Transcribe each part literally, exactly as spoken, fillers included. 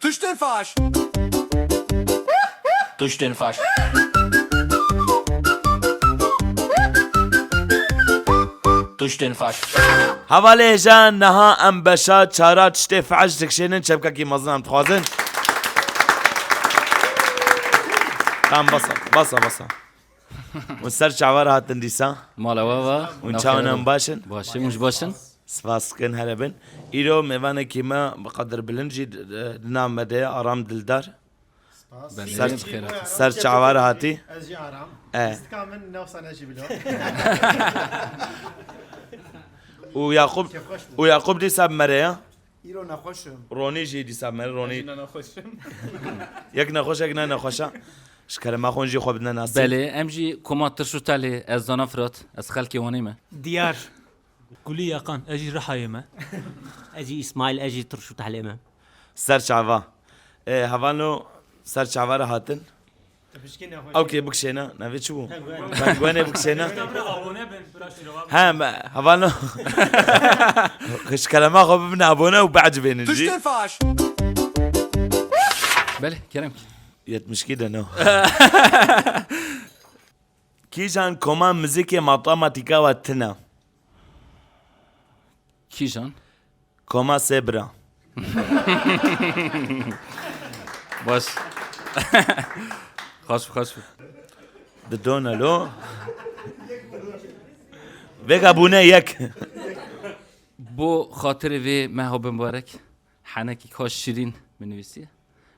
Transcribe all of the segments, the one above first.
Tiştên faş. Tiştên faş. Tiştên faş. Hevalê hêja, niha em beşa çara tiştê faş dikişênin, çepkekî mezin em dixwazin. Tamam, basa, basa, basa. Hûn ser çava re hatin dîsa? Mala we ve. Hûn çawan em baş in? Baş in, hûn jî baş in? Spas dikin, here bin. Îro mêvanekî me bi qedir bilind jî, e, di nav me de ye, Aram Dildar. Belê, ser, bi xêr hatî. Ser çava re hatî. Ez jî Aram. E. Lîstika min newsa ne jî bilo. Û Yaqûb, û Yaqûb dîsa bi me re ye. Îro nexweş im. Ronî jî dîsa me, Ronî. Ez jî ne nexweş im. Yek nexweş, yek ne nexweş e. Ji kerema xwe jî xwe bidine nasî. Belê, em jî koma Tirş û Tehlê, ez Zana Firat, ez xelkê Wanê me. Diyar. Gulî Yakan, ez jî Rihayê me. Ez jî Îsmaîl, ez jî Tirş û Tehlê me. Ser çava. Ê, hevalno ser çava re hatin. Ew kê bikişêne, navê çi bû? Penguenê bikişêne. He, me, hevalno. Xişkelema xwe bibine abone û biecibênin jî. Tiştên faş. Belê, kerem ki. Yetmiş iki de no. Kîjan koma muzîkê matematîka we tune? Kîjan? Koma sê bira. Baş. Xweş bû, xweş bû. Di dona lo. Vêga bûne yek. Bo xatirê vê meha bimubarek, henekî ka şirîn min nivîsiye.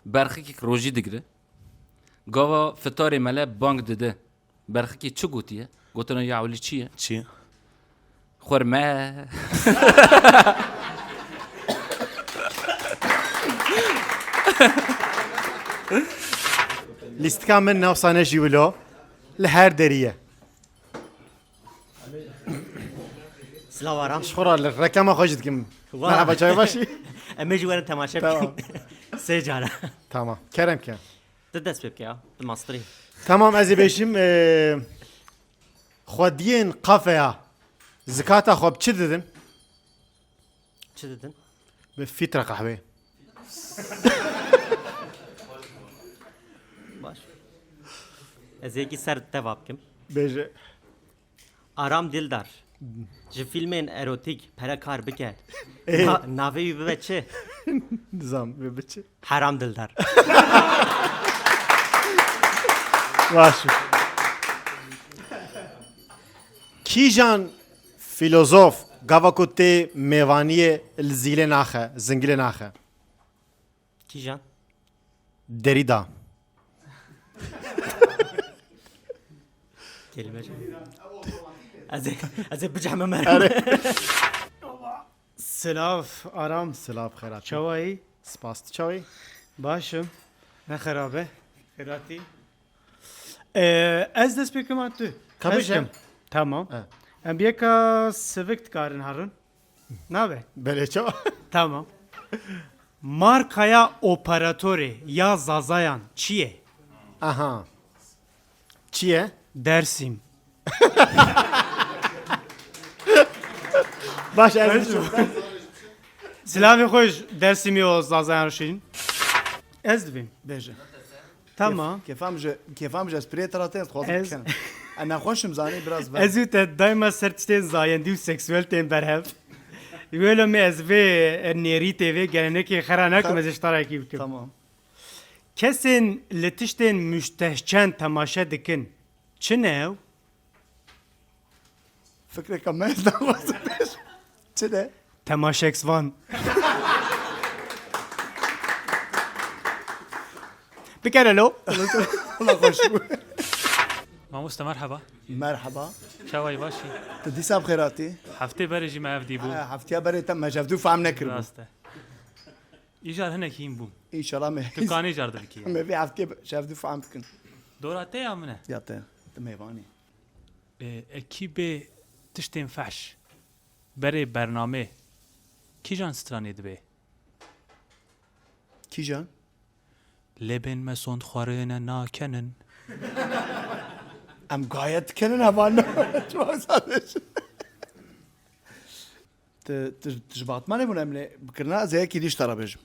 Berxikî rojî digre. Gava fitarê mele bang dide. Berxikî çi gotiye? Gotina ya Ewlî çi ye? Çi ye? Xurme. Lîstika min newsa ne jî wilo. Li her derî ye. Silav Aram. Ji xwe re li reklama xwe jî dikim. Wa. Merhaba, çawa başî? Em ê jî werin temaşe bikin. Tamam. Sê cara. Tamam. Kerem ke. Tu dest pê bike ya. Tu masterî. Tamam, ez ê bêjim, e, xwediyên kafeya zikata xwe bi çi didin? Çi didin? Bi fître qehwê. Baş. Ez ê yekî ser te va bikim. Bêje. Aram Dildar. Ji fîlmên erotîk pere kar bike. Ê. Na-, navê wî bibe çi? Nizam, bibe çi? Heram Dildar. Baş. Kîjan fîlozof gava ku tê mêvaniyê li zîlê naxe, zingilê naxe? Kîjan? Derîda. Kelîme. Ez ê, ez ê bicehme mer. Erê. Silav, Aram. Silav, xêratî. Çawa yî? Spas, tu çawa yî? Baş im. Ne xerabe. Xêratî. Ee, ez dest pê kima tu. Ka bêje. Tamam. E. Em bi yeka sivik dikarin herin. Nabe? Belê, çawa? Tamam. Markaya operatorê ya Zazayan çi ye? Aha. Çi ye? Dersim. Baş, ez biçim. Silavê xwe ji Dersimê û Zazayan re şîrin. Ez dibêm. Bêje. Tamam. Kêf-, kêfa min ji, kêfa min ji espriyê te re tên, dixwazim Ez- bikenim. Ez nexweş im, zanî, biraz ver. Ez û te daima ser tiştên zayendî û seksuel tên berhev. Wêlo me ez vê, e, nêrî tê vê gelenekê xera nakim, Xer- ez ê ji te re yekî bikim. Tamam. Kesên li tiştên muştehçen temaşe dikin, çi ne ew? Fikreke me ez daxwazim pêş. Çi de? Temaşeksvan. Bikere lo. Wala xweş bû. Mamoste, merheba. Merheba. Çawa yî, baş î? Tu dîsa bi xêr hatî. Heftê berê jî me ev dî bû. Ha, heftiya berê te me ji hevdû fehm nekiribû. Rast e. Îcar hinek hîn bûm. Înşallah me Tu kanî car dibikî. Me vê heftê ji hevdû fehm bikin. Dora te ya min e? Ya te. Tu mêvan î. E, ekîbê tiştên fehş. Berê bernamê. Kîjan stranê dibe? Kîjan? Lê bên me sond xwarine nakenin. Em gayet dikenin hevalno. Çima wisa dibêjin? Tu, tu, tu ji Batmanê bûn em lê bikirina, ez ê yekî dî ji te re bêjim.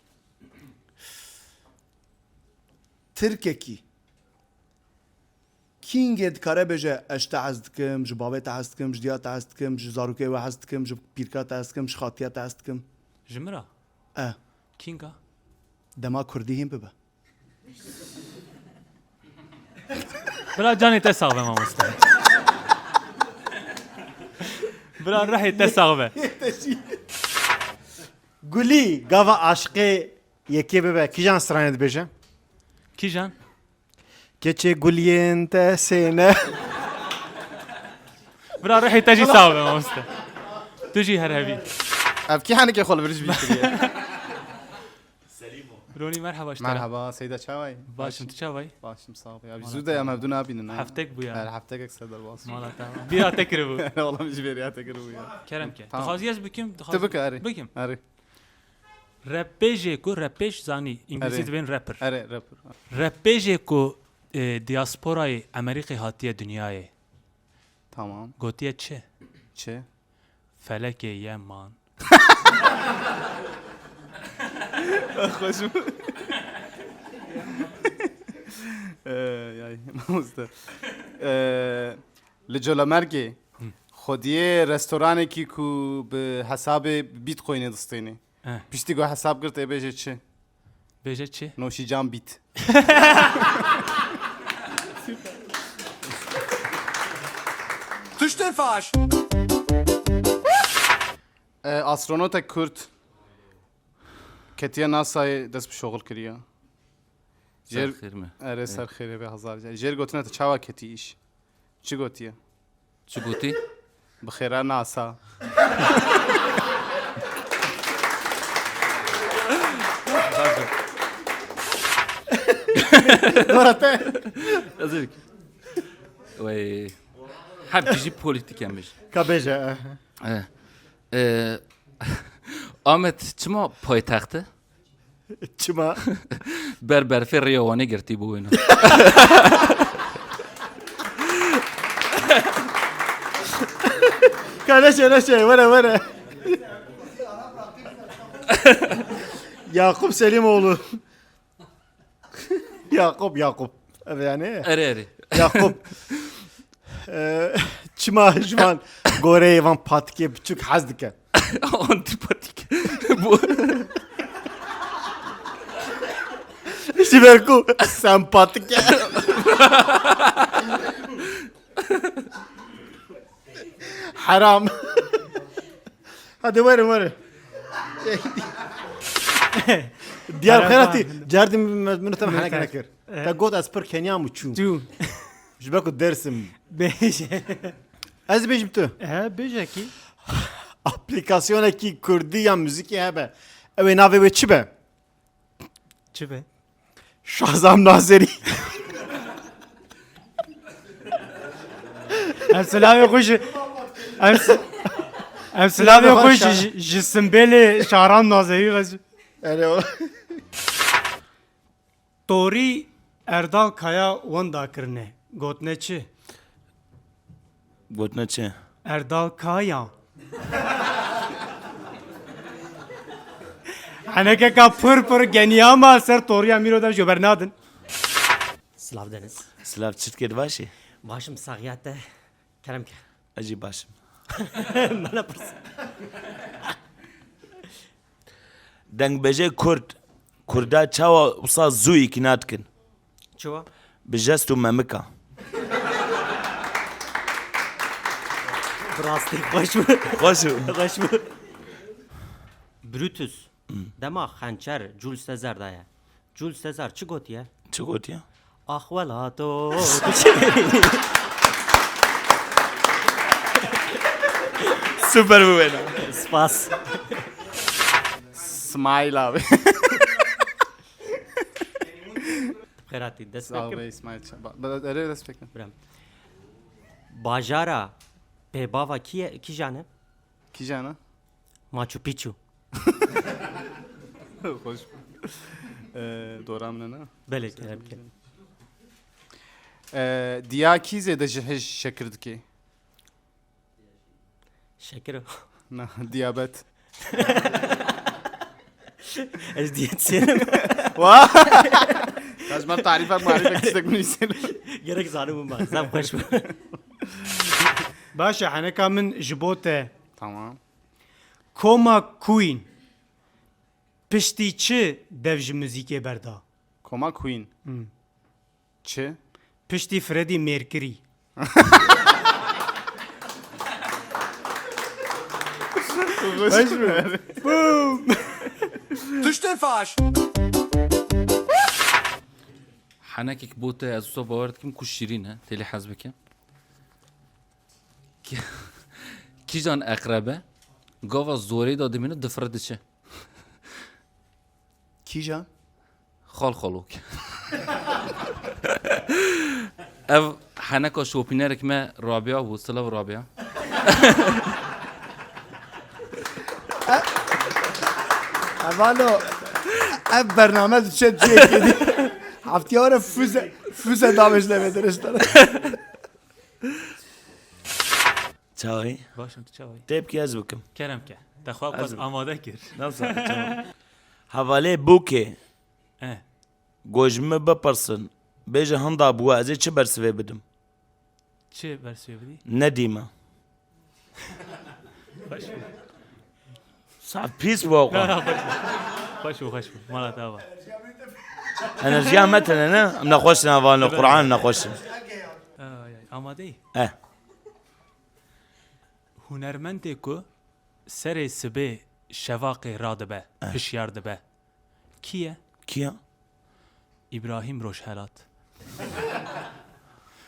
Tirkekî. Kîngê dikare bêje, ez ji te hez dikim, ji bavê te hez dikim, ji diya te hez dikim, ji zarokê we hez dikim, ji pîrka te hez dikim, ji xatiya te hez dikim. Ji min re? E. Kînga? Dema kurdî hîn bibe. Bira, canê te sax be mamoste. Bira, rehê te sax be. Gulî, gava aşiqê yekê bibe, kîjan stranê dibêje? Kîjan? Keçê guliyên te sêne. Bira, rehê te jî sax be mamoste. Tu jî her hebî. Ev kî henekê xwe li vir ji bîr kiriye? Ronî, merheba ji te re. Merheba, Seyda, çawa yî? Baş im, tu çawa yî? Baş im, sax be. Ya, mala zû de em hevdu nabînin, ha? Heftek bû ya. Her heftekek ser derbas. Mala te. Bîra te kiribû. Wala min ji bêriya te kiribû ya. Kerem ke. Tamam. Dixwazî ez bikim? Tu bike, erê. Bikim. Erê. Repbêjê ku repbêj zanî, îngilîzî dibên rapper. Erê, rapper. Repbêjê ku, e, diasporayê Amerîkê hatiye dinyayê. Tamam. Gotiye çi? Çi? Felekê Yeman. Xweş bû. Ee, yay, mamoste. Ee, li Colemêrgê xwediyê restoranekî ku bi hesabê Bitcoinê distênê. Eh. Piştî ku hesab girt, ê bêje çi? Bêje çi? Noşîcan bît. Tiştên faş. E, astronotek Kurd ketiye NASA'yê, dest bi şoxil kiriye. Ser xêr me. Erê, ser xêrê be, hezar. Jêr gotine te çawa ketî îş? Çi gotiye? Çi gotî? Bi xêra NASA. Dora te. Ez ê bikî. Wey. Her tijî polîtîk em bijî. Ka bêje. Eh. Eh. Amed çima paytext e? Çima? Ber berfê rêya Wanê girtî bû wêna. Ka neşe, neşe, were, were. Yakup Selimoğlu. Yakup, Yakup. Ev yani. Erê, erê. Yakup. Ee, çima ji van goreyê van patikê biçûk hez dike? Antipatik. Bu. Ji ber ku sempatik e. Heram. Hadi verin, verin. Diyar Heram xeratî, falan. Cerdî min, min te henek nekir. Evet. Te got ez pir Kenyam û çûm. Çûm. Ji ber ku Dersim. Bêje. Ez bêjim tu. He, bêje kî. Aplîkasyonekî kurdî ya muzîkê hebe. Ew ê navê wê çi be? Çi be? Şazam Nazerî. Em silavê xwe ji, em si-, em silavê xwe ji, ji, ji Simbêlê Şahram Nazerî re ji. Erê o. Torî Erdal Kaya wenda kirine. Gotine çi? Gotine çi? Erdal Kaya. Henekeka pir pir geniya ma ser toriya mîro de jê bernadin. Silav Deniz. Silav, çi dikê, baş î? Baş im, saxiya te. Kerem ke. Ez jî baş im. Bana pirs. Dengbêjê Kurd, Kurda çawa wisa zû îkna dikin? Çawa? Bi jest û memika. Bi rastî xweş bû. Xweş bû. Xweş bû. Brutus, hmm, dema xençer Jules Caesar daye. Jules Caesar çi gotiye? Çi gotiye? Ax welato. Super bû wêna. Spas. Smile abi. Xêratî, dest pê kim? Sağ ol, İsmail. Ba-, ba-, erê, dest pê kim? Birem. Bajara pêbava kî ye, kîjan e? Kîjan e? Machu Picchu. Xweş. Ee, dora min e, ne? Belê, kerem ke. Ee, diya kî zêde ji hij şekir dike? Şekir o. Na, diyabet. Ez diyetisyenim. Wa! Kaç Tarîfe marîfe tiştek nivîsîne. Gerek zanibû me. Zaf xweş bû. Baş e, heneka min ji bo te. Tamam. Koma Queen piştî çi dev ji muzîkê berda? Koma Queen. Hmm. Çi? Piştî Freddie Mercury. Boom. Tiştên faş. Henekek bo te, ez wisa bawer dikim ku şîrîn e, têlê hez bike. Ki-, kîjan eqrebe gava zorê de dimîne difire diçe? Kîjan? Xal xalok. Ev heneka şopînerek me Rabia bû. Silav Rabia. Evalo, ev bername diçe cihekê dî. Heftiya were füze, füze damiş levê diriştene. Çawî? Baş im, tu çawî? Têpkî ez bikim. Kerem ke. Te xwe Ez qas bi- amade kir. Nasıl? Çawî? Hevalê bûkê. Eh. Go ji min bipirsin. Bêje hinda bûwe, ez ê çi bersivê bidim? Çi bersivê bidî? Nedîme. Xweş bû. Saet pîs bû Na, oqa. na, xweş bû. Xweş bû, xweş bû. Mala te ava. Enerjiya me tune ne? Em nexweş ne, van li Evet. Qur'an nexweş in. Ay, ay. Amade yî? Eh. Hunermendê ku serê sibê şevaqê radibe, Eh. hişyar dibe. Kî ye? Kî ye? Îbrahîm Rojhelat.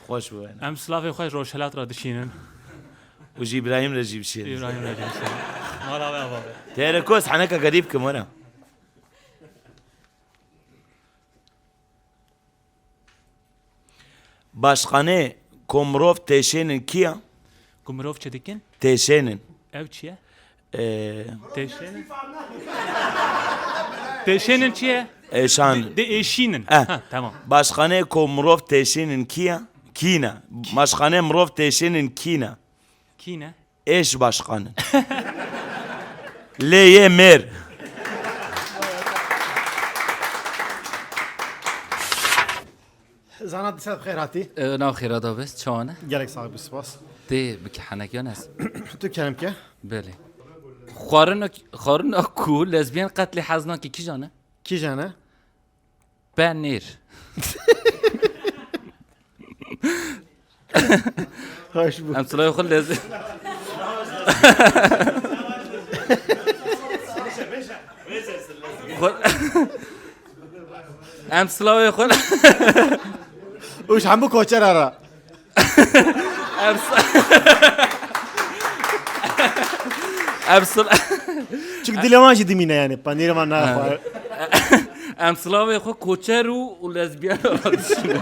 Xweş bû wene. Em silavê xwe ji Rojhelat re dişînin. Û ji Îbrahîm re jî bişînin. Îbrahîm re jî bişînin. Mala we ava be. Têre kos heneka gerî bikim were. Başkanê ku mirov têşênin kî ye? Ku mirov çi dikin? Têşênin. Ev çi ye? Ee, Têşênin. Têşênin çi ye? Êşan. Di, di êşînin. Eh. Ha, tamam. Başkanê ku mirov têşênin kî ye? Kî ne? Başkanê mirov têşênin kî ne? Kî ne? Êş başkan in. Lê yê mêr. Zana, dîsa bi xêr hatî. Ew nav xêra da bes, çawa ne? Gelek sax bî, spas. Tê bike henek yan ez. Tu kerem ke. Belê. Xwarina, xwarina ku lezbiyen qetlê hez nake kîjan e? Kîjan e? Penîr. Hoş bu. Em silahê xwe lez-, Xwe-, em silahê xwe. Û ji hemû koçera re. Em s-, em sil-, Çünkü dilê wan jî dimîne yani. Panîrê wan Ha. naxwe. Em silavê xwe koçer û, û lezbiyen re dişînin.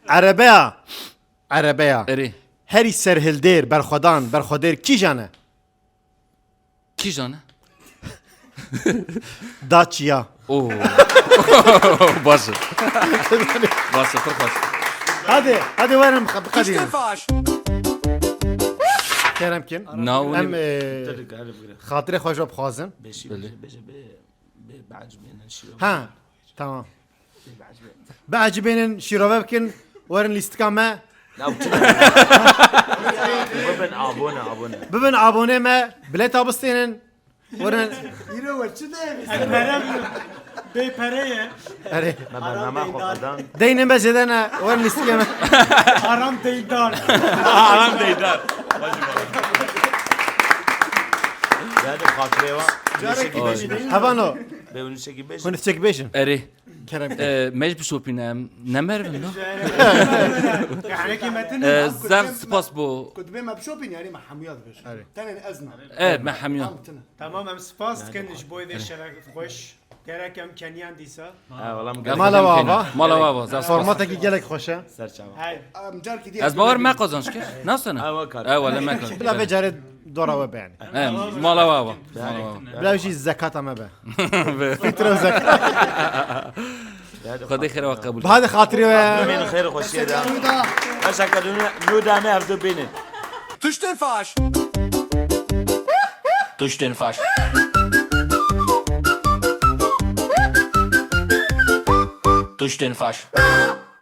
Erebeya. Erebeya. Erê. Herî serhildêr, berxwedan, berxwedêr kîjan e? Kîjan e? Dacia. Oo. Baş e. Baş e, pir xweş. Hadi, hadi werin, biqedînin. Kerem kin. Navûnê Em, e, Tabii ki, hadi buyurun. Xatirê xwe ji we bixwazin. Beşi, Belê. beşi, beşi, be-, be-, be'ecibênin şîro. Ha, tamam. Be-, be'ecibênin. Biecibênin, şîrove bikin, werin lîstika me. Ya, bu çi? Bibin abone, abone. Bibin abonê me, bileta bistênin. Werin Îro we çi de? Ez pere bû. Bê pere ye. Erê. Me bername xwe qedan. Deynê me zêde ne, werin lîstikê me. Haram deyndar. Haram deyndar. Hadi xatirê wa. Carek Nişekî beşin. Hevano. Be nişekî beşin. Hûn çek bêjin. Erê. Kerem ke. Ee, me ji bişopîne em ne merivin no? Ee, zaf spas bo. Ku dibê me bişopîn, yani me hemiya dibêjin. Erê. Tenê ez na. Ee, me hemiya. Tamam, tine. Tamam, em spas dikin ji bo vê şeref xweş. Gerek em keniyan dîsa. Ha, wala min Mala gerek wava. Mala wava, zaf spas. Formatekî gelek xweş e. Serçava. Hey. Em carkî diye Ez bawer me qazanç kir. Nasıl? Ha, wa kar. Ha, wala me kar. Bila vê carê dora we be yani. He, mala wava. Mala wava. Bila jî zekata me be. Be. Fitre û zekat. Xwedê xêra we qebûl. Hadi xatirê we. Bimînin xêr û xweşiyê de. Beşeke nû, nû de em ê hevdu bînin. Tiştên faş. Tiştên xweş. Tiştên xweş.